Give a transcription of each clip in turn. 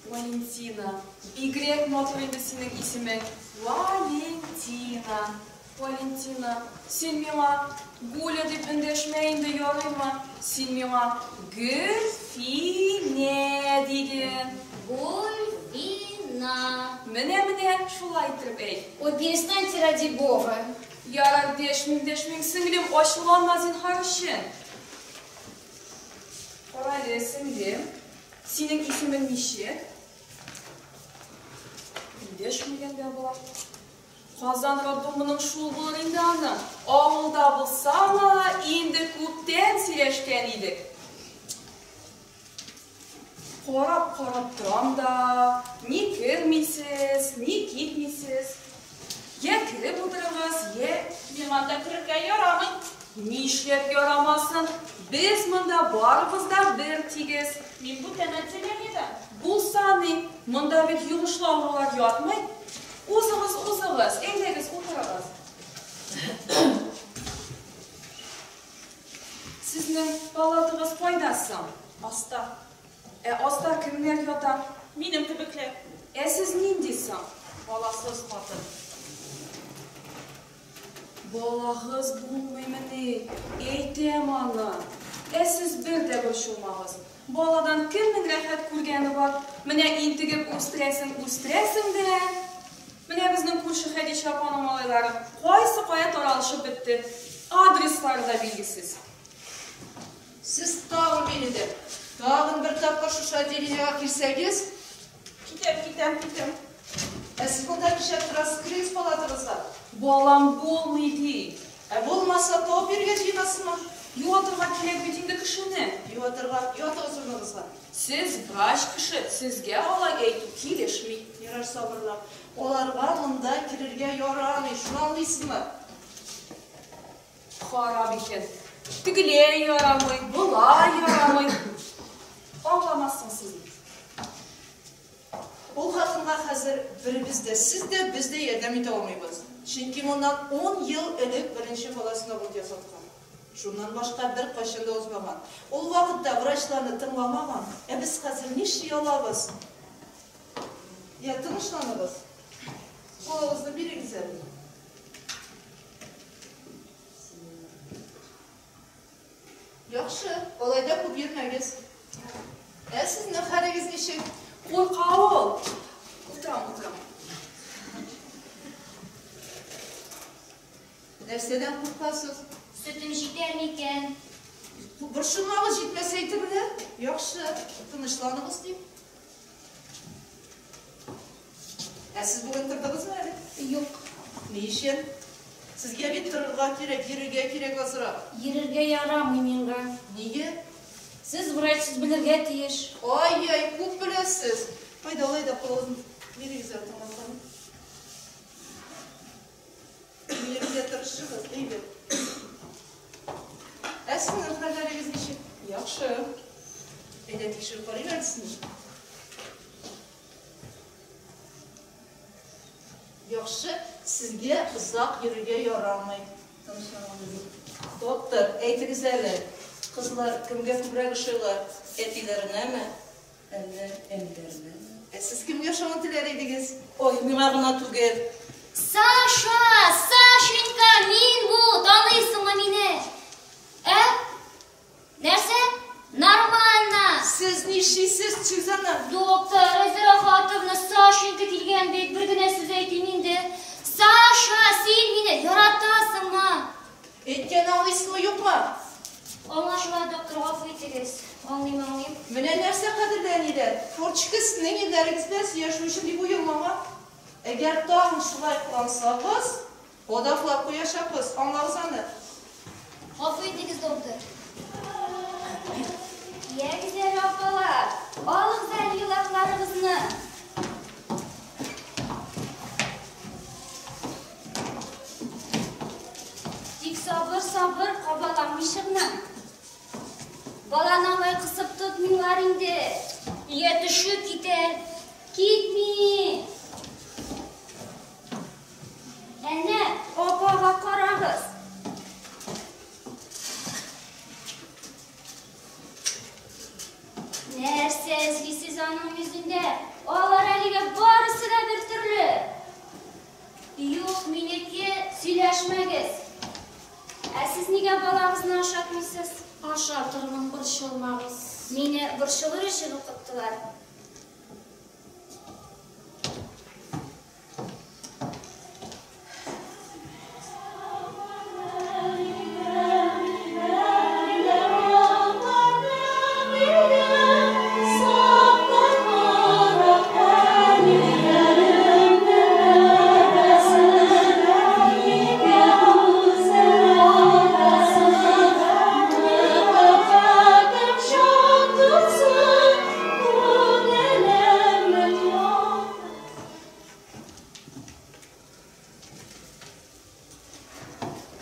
Валентина. Бигрәк матур инде синең исемең. Валентина. Валентина, син миңа Гуля дип эндәшмә инде, ярыймы? Син миңа Гөлфинә диген. Гульфина. Менә-менә шулай иттереп әйт. Ой, перестаньте ради бога. Ярар, дәшмим, дәшмим, сеңлем, ачуланма зинһар өчен. Карале, сеңлем, синең исемең ничек? Эндәшмәгән дә була. Казан роддомының шул булыр инде аның. Авылда булса ла, инде күптән сөйләшкән идек. Карап-карап торам да, ни кермисез, ни китмисез. Йә кереп утырыгыз, йә... Миңа анда керергә ярамый. Нишләп ярамасын? Без монда барыбыз да бер тигез. Мин бүтән отделениедә. Булса ни, монда бит йогышлы авырулар ятмый. Узыгыз, узыгыз, әйдәгез, утырыгыз. Сезнең палатагыз кайда соң? Аста. Ә аста кемнәр ята? Минем кебекләр. Ә сез нинди соң? Баласыз хатын. Балагыз булмыймыни? Әйтәм аны. Ә сез бер дә борчылмагыз. Баладан кемнең рәхәт күргәне бар? Менә интегеп үстерәсең, үстерәсең дә. Менә безнең күрше Хәдичә апаның малайлары кайсы кая таралышып бетте. Адреслары да билгесез. Сез тагын мине дә, тагын бер тапкыр шушы отделениегә килсәгез, Китәм, китәм, китәм. Ә сез монда нишләп торасыз, керегез палатагызга. Балам булмый ди. Ә булмаса, табып бирергә җыенасызмы? Юатырга кирәк бит инде кешене. Юатырга, ятыгыз урыныгызга. Сез врач кеше, сезгә алай әйтү килешми. Ярар, сабырлап. Аларга монда керергә ярамый, шуны аңлыйсызмы? Харап икән. Тегеләй ярамый, болай ярамый. Аңламассың сез. Ул хатынга хәзер беребез дә, сез дә, без дә ярдәм итә алмыйбыз. Чөнки моннан 10 ел элек беренче баласына аборт ясаткан. Шуннан башка беркайчан да узмаган. Ул вакытта врачларны тыңламаган. Ә без хәзер нишли алабыз? Я, тынычланыгыз. Кулыгызны бирегез әле. Яхшы, алай да күп йөрмәгез. Ә сезнең хәлегез ничек? Курка ул. Утырам, утырам. Нәрсәдән куркасыз? Сөтем җитәр микән? Борчылмагыз, җитмәсә әйтерләр. Яхшы, тынычланыгыз дим. Ә сез бүген тордыгызмы әле? Юк. Ни өчен? Сезгә бит торырга кирәк, йөрергә кирәк азрак. Йөрергә ярамый миңа. Нигә? Сез врач, сез белергә тиеш. Ай-яй, күп беләсез. Кайда алай да кулыгызны бирегез әле, тыңласам. Йөрергә тырышыгыз, әйбәт. Ә сезнең хәлләрегез ничек? Яхшы. Әйдә тикшереп карыйк әле сезне. Яхшы, сезгә озак йөрергә ярамый. Тынычланыгыз. Доктор, әйтегез әле, кызлар кемгә күбрәк ошыйлар, әтиләренәме, әллә әниләренәме? Ә сез кемгә ошавын теләр идегез? Ой, миңа гына түгел. Саша, Сашенька, мин бу, таныйсыңмы мине? Ә? Нәрсә? Нормально. Сез нишлисез, Сюзанна? Доктор, Айзира Хатовна, Сашенька килгән бит, бер генә сүз әйтим инде. Саша, син мине яратасыңмы? Әйткәнне аңлыйсыңмы, юкмы? Аңлашыла, доктор, гафу итегез. Аңлыйм, аңлыйм. Менә нәрсә, кадерле әниләр, форточка сезнең ирләрегез белән сөйләшү өчен дип уелмаган. Әгәр тагын шулай кылансагыз, кадаклап куячакбыз, аңлагыз аны. Гафу итегез, доктор. Ягез әле, апалар, алыгыз әле елакларыгызны. Тик сабыр, сабыр, кабаланмыйча гына. Баланы алай кысып тотмыйлар инде. Я төшеп китәр. Китми. Әнә, апага карагыз. Нәрсә эзлисез аның йөзеннән? күзендә. Алар әлегә барысы да бер төрле. Юк, минеке, сөйләшмәгез. Ә сез нигә балагызны ашатмыйсыз? Ашатырмын, борчылмагыз. Мине борчылыр өчен укыттылар.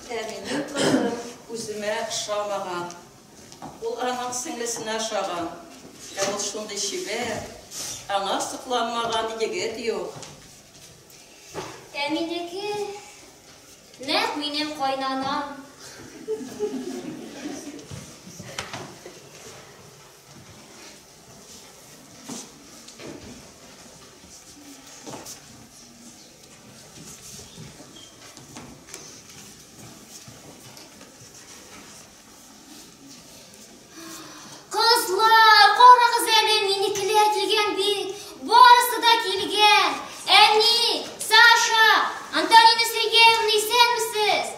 Ә минем кызым үземә ошамаган. Ул аның сеңлесенә ошаган. Ә ул шундый чибәр, аңа сокланмаган егет юк. Ә минеке нәкъ минем кайнанам. Кызлар, карагыз әле, минекеләр килгән бит. Барысы да килгән. Әни, Саша, Антонина Сергеевна, исәнмесез?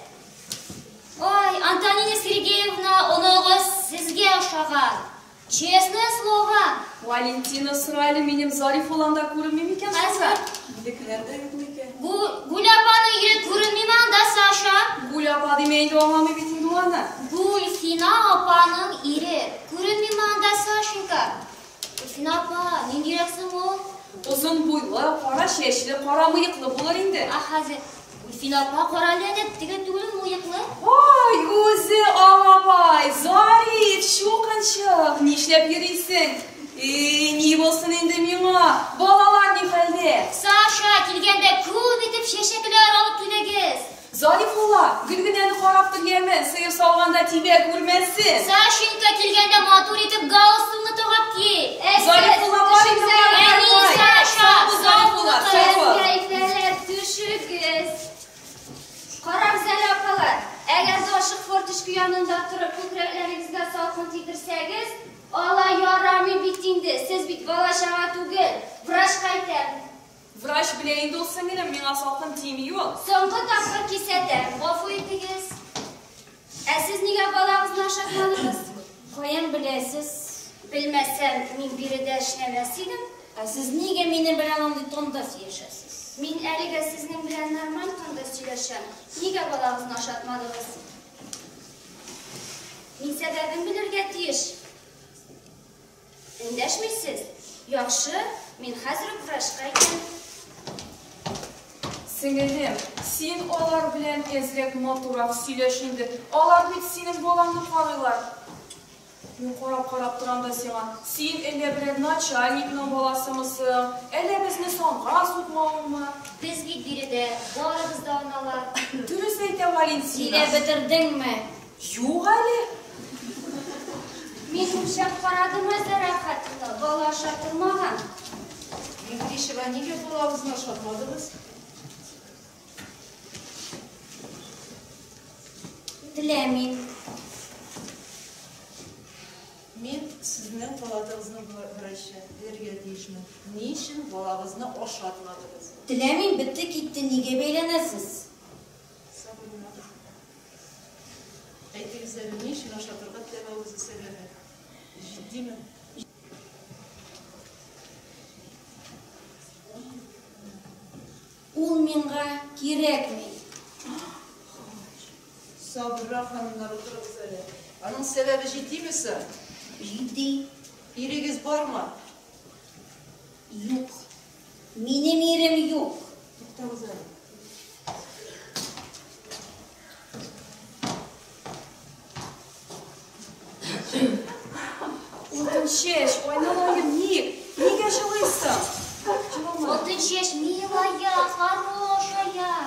Ой, Антонина Сергеевна, оныгыз сезгә ошаган. Честное слово. Валентина, сора әле, минем Зариф анда күренми микән шунда? Минекеләр дә юк микән? Гүл апаның ире күренмиме анда, Саша? Гүл апа димә инде, аңламый бит инде ул аны. Гульфина апаның ире күренмиме анда, Сашенька? Гульфина апа, ниндирәк соң ул? Озын буйлы, кара чәчле, кара мыеклы булыр инде. А хәзер Гульфина апа карале әле, теге түгел мыеклы? Ай, үзе алабай, Зариф, чукынчык, нишләп йөрисең? И, ни булсын инде миңа? Балалар ни хәлдә? Саша, килгәндә күп итеп чәчәкләр алып килегез. Зарифулла, Гөлгенәне карап тор яме, сыер сауганда тибә күрмәсен. Сашенька, килгәндә матур итеп галстукны тагып кил. Зарифулла, бар инде, бар, бар, Әни, бар. Саша, Сау бул, Зарифулла, сау бул. Кәйфәләр, төшегез. Карагыз әле, апалар, әгәр дә ачык форточка янында торып күкрәкләрегезгә салкын тидерсәгез, алай ярамый бит инде. Сез бит бала-чага түгел. Врачка әйтәм. Врач белә инде ул, сеңелем, миңа салкын тими ул. Соңгы тапкыр кисәтәм, гафу итегез. Ә сез нигә балагызны ашатмадыгыз? Каян беләсез? Белмәсәм, мин биредә эшләмәс идем. Ә сез нигә минем белән андый тонда сөйләшәсез? Мин әлегә сезнең белән нормаль тонда сөйләшәм. Нигә балагызны ашатмадыгыз? Мин сәбәбен белергә тиеш. Эндәшмисез? Яхшы, мин хәзер үк врачка әйтәм. Сеңелем, син алар белән әзрәк матуррак сөйләш инде. Алар бит синең балаңны карыйлар. Мин карап-карап торам да сиңа. Син әллә берәр начальникның баласымысың, әллә безне санга сукмавыңмы? Без бит биредә барыбыз да аналар. Дөрес әйтә Валентина. Сөйләп бетердеңме? Юк әле. Мин үлчәп карадым Азара хатынны, бала ашатылмаган. Миңлишева, нигә балагызны ашатмадыгыз? Теләмим. Мин сезнең палатагызның врачы, белергә тиешмен. Ни өчен балагызны ашатмадыгыз? Теләмим, бетте китте, нигә бәйләнәсез? Сабырна. Әйтегез әле, ни өчен ашатырга теләмәвегезнең сәбәбе? Җитдиме? Ул миңа кирәкми. Сабыррак, ханымнар, утырыгыз әле. Аның сәбәбе җитдиме соң? Җитди. Ирегез бармы? Юк. Минем ирем юк. Туктагыз әле. Алтынчәч, айналайым, ник? Нигә җылыйсың? Җылама. Алтынчәч, милая, хорошая.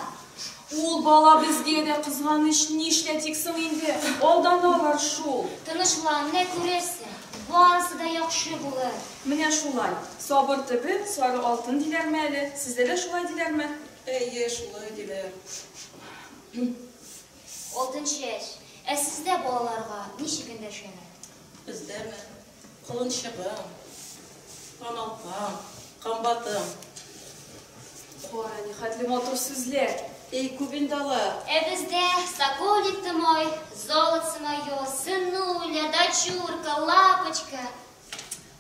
Ул бала безгә дә кызганыч, нишләтик соң инде? Алданалар шул. Тынычлан, менә күрерсең. Барысы да яхшы булыр. Менә шулай. Сабыр төбе, сары алтын диләрме әле? Сездә дә шулай диләрме? Әйе, шулай диләр. Алтынчәч, ә сездә балаларга ничек эндәшәләр? Бездәме? Колынчыгым, таналкам, комбатым. Кара, нихәтле матур сүзләр. Эй, күп инде алар. Ә бездә соколик ты мой, золотце мое, сынуля, дочурка, лапочка.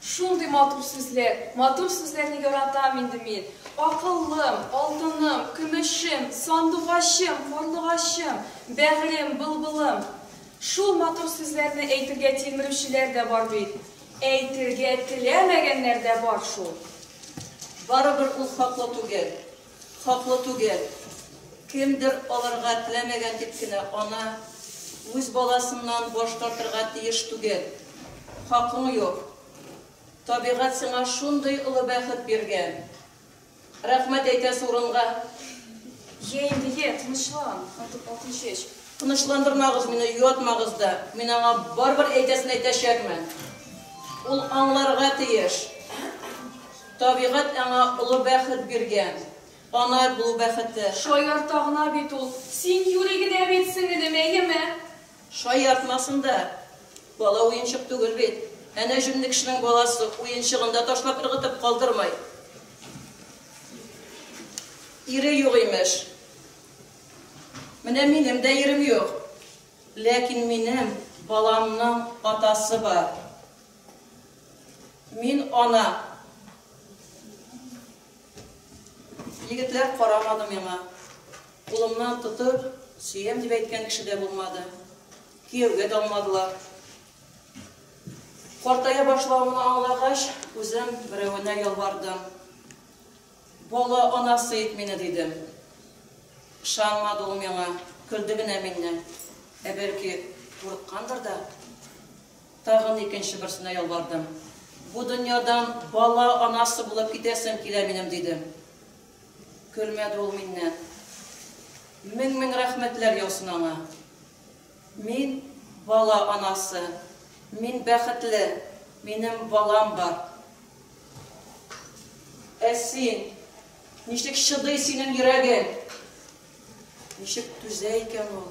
Шундый матур сүзләр. Матур сүзләрне яратам инде мин. Акыллым, алтыным, көмешем, сандугачым, карлыгачым, бәгърем, былбылым. Шул матур сүзләрне әйтергә тилмерүчеләр дә бар бит. Әйтергә теләмәгәннәр дә бар шул. Барыбер ул хаклы түгел. Хаклы түгел. Кемдер алырга теләмәгән дип кенә ана үз баласыннан баш тартырга тиеш түгел. Хакың юк. Табигать сиңа шундый олы бәхет биргән. Рәхмәт әйтәсе урынга. Йә инде, йә, тынычлан, Алтынчәч. Тынычландырмагыз мине, юатмагыз да. Мин аңа барыбер әйтәсен әйтәчәкмен. Ул аңларга тиеш. Табигать аңа олы бәхет биргән. Ана булу бәхете. Шаярта гына бит ул. Син юри генә бит, сеңелем, әйеме? Шаяртмасын да. Бала уенчык түгел бит. Әнә җүнле кешенең баласы уенчыгын да ташлап ыргытып калдырмый. Ире юк, имеш. Менә минем дә ирем юк. Ләкин минем баламның атасы бар. Мин ана. Егетләр карамады миңа. Кулымнан тотып, сөям дип әйткән кеше дә булмады. Кияүгә дә алмадылар. Картая башлавымны аңлагач, үзем берәвенә ялвардым. Бала анасы ит мине, дидем. Ышанмады ул миңа, көлде генә миннән. Ә бәлки, курыккандыр да. Тагын икенче берсенә ялвардым. Бу дөньядан бала анасы булып китәсем килә минем, дидем. Көлмәде ул миннән. Мең-мең рәхмәтләр яусын аңа. Мин бала анасы. Мин бәхетле. Минем балам бар. Ә син? Ничек чыдый синең йөрәгең? Ничек түзә икән ул?